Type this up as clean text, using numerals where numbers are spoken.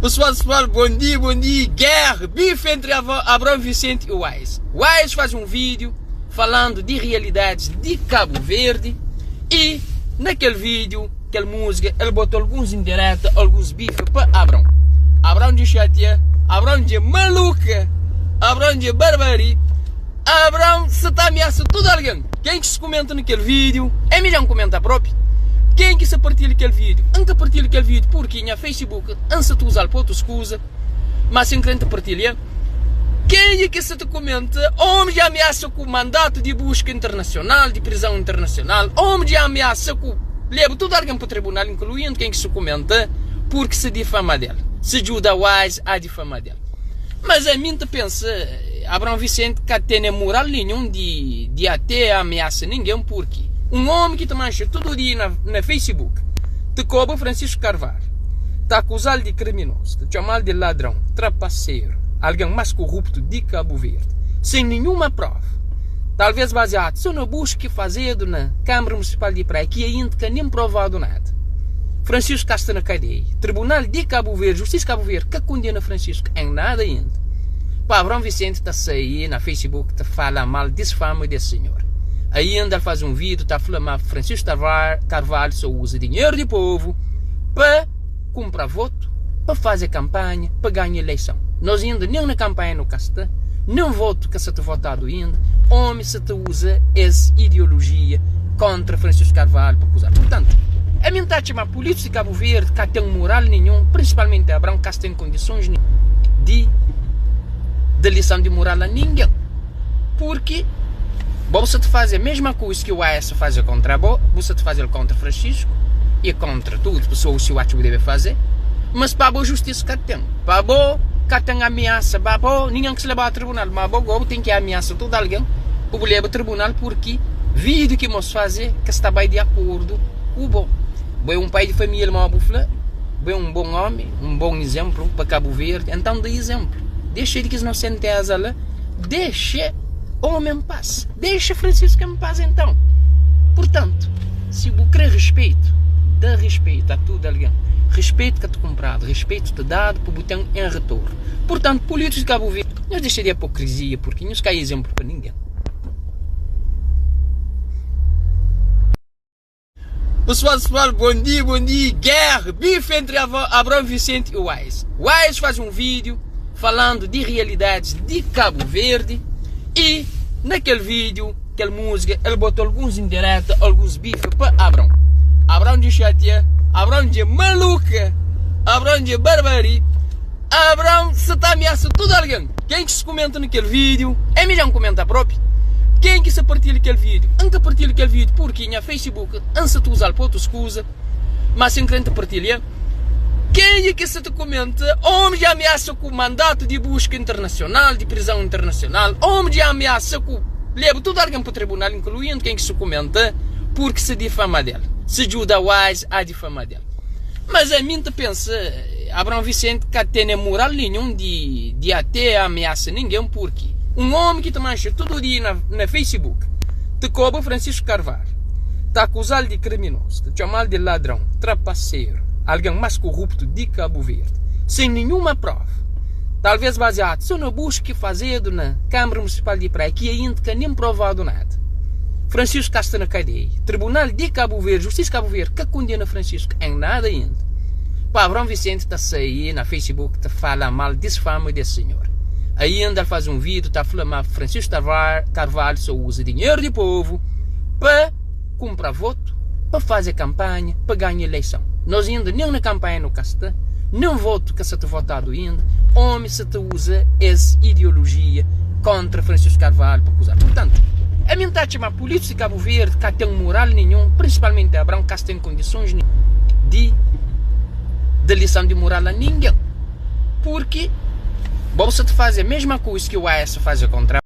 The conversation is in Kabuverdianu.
Pessoal, pessoal, bom dia, bom dia. Guerra, bife entre Abraão Vicente e Wise. Wise faz um vídeo falando de realidades de Cabo Verde e naquele vídeo, aquela música, ele botou alguns indiretas, alguns bifes para Abraão. Abraão de chateia, Abraão de maluca, Abraão de barbari, Abraão se tá ameaça todo alguém. Quem que se comenta naquele vídeo, é melhor comentar próprio. Quem que se partilha aquele vídeo? Nunca partilha aquele vídeo porque na Facebook antes tu usar para outras coisas, mas sem querer partilha. Quem é que se te comenta? Homem de ameaça com mandato de busca internacional, de prisão internacional, homem de ameaça com leva todo alguém para o tribunal, incluindo quem que se comenta, porque se difama dele. Se ajuda wise a difamar dele. Mas a mim te pensa, Abraão Vicente que tem moral nenhum de até ameaça ninguém, porque um homem que te mancha todo dia na Facebook, te cobra Francisco Carvalho, te acusá-lo de criminoso, te chamá-lo de ladrão, trapaceiro, alguém mais corrupto de Cabo Verde, sem nenhuma prova, talvez baseado só na busca fazendo na Câmara Municipal de Praia, que ainda que nem provado nada. Francisco está na cadeia. Tribunal de Cabo Verde, Justiça de Cabo Verde, que condena Francisco em nada ainda. Pá, Abraão Vicente está a na Facebook, está fala mal, desfama desse senhor. Ainda ele faz um vídeo, está a falar mal, Francisco Carvalho só usa dinheiro do povo para comprar voto, para fazer campanha, para ganhar eleição. Nós ainda nem na campanha no casta, nem voto que se te votado ainda, homem se te usa essa ideologia contra Francisco Carvalho para acusar. Portanto, a mim está a chamar políticos de Cabo Verde que tem moral nenhum, principalmente Abraão, que tem condições de lição de moral a ninguém. Porque você te faz a mesma coisa que o AS faz contra a Bo, você te faz contra Francisco e contra tudo, pessoas que o acho que deve fazer, mas para a boa justiça que tem, para a boa que tem ameaça, para a boa ninguém que se leva ao tribunal, mas a boa tem que ameaça todo alguém, o leva ao tribunal porque vídeo que nós fazer que está bem de acordo com o bom. Bom é um pai de família, uma bufla, bom é um bom homem, um bom exemplo para Cabo Verde, então dê exemplo. Deixa de que não sente lá, deixa homem em paz, deixa Francisco em paz então. Portanto, se você quer respeito, dá respeito a tudo alguém. Respeito que te comprado, respeito te dado por botar em retorno. Portanto, políticos de Cabo Verde, não deixa de hipocrisia, porque não cai exemplo para ninguém. Pessoal, pessoal, bom dia, bom dia. Guerra, bife entre Abraão Vicente e Wise. Wise faz um vídeo falando de realidades de Cabo Verde e naquele vídeo, aquela música, ele botou alguns indiretas, alguns bifes para Abraão. Abraão de chateia, Abraão de maluca, Abraão de barbari, Abraão se tá ameaça todo alguém. Quem que se comenta naquele vídeo, é melhor comentar próprio. Quem que se partilha aquele vídeo? Nunca partilha aquele vídeo porque na Facebook antes tu usar para outras coisas, mas sem querer partilha. Quem é que se te comenta? Homem de ameaça com mandato de busca internacional, de prisão internacional, homem de ameaça com leva todo alguém para o tribunal, incluindo quem que se comenta, porque se difama dele. Se ajuda wise a difamar dele. Mas a mim te pensa, Abraão Vicente que tem moral nenhum de até ameaça ninguém, porque um homem que te mancha todo dia na Facebook, te cobra Francisco Carvalho, te acusá-lo de criminoso, te chamá-lo de ladrão, trapaceiro, alguém mais corrupto de Cabo Verde, sem nenhuma prova, talvez baseado só na busca fazendo na Câmara Municipal de Praia, que ainda que nem provado nada. Francisco está na cadeia. Tribunal de Cabo Verde, Justiça de Cabo Verde, que condena Francisco em nada ainda. Pá, Abraão Vicente está a na Facebook, está a falar mal, desfama desse senhor. Ainda ele faz um vídeo, está a falar mal, Francisco Carvalho só usa dinheiro do povo para comprar voto, para fazer campanha, para ganhar eleição. Nós ainda nem na campanha no casta, nem voto que se te votado ainda, homem se te usa essa ideologia contra Francisco Carvalho para acusar. Portanto, a mim está a chamar políticos de Cabo Verde que tem moral nenhum, principalmente Abraão, que tem condições de lição de moral a ninguém. Porque você te faz a mesma coisa que o AS faz contra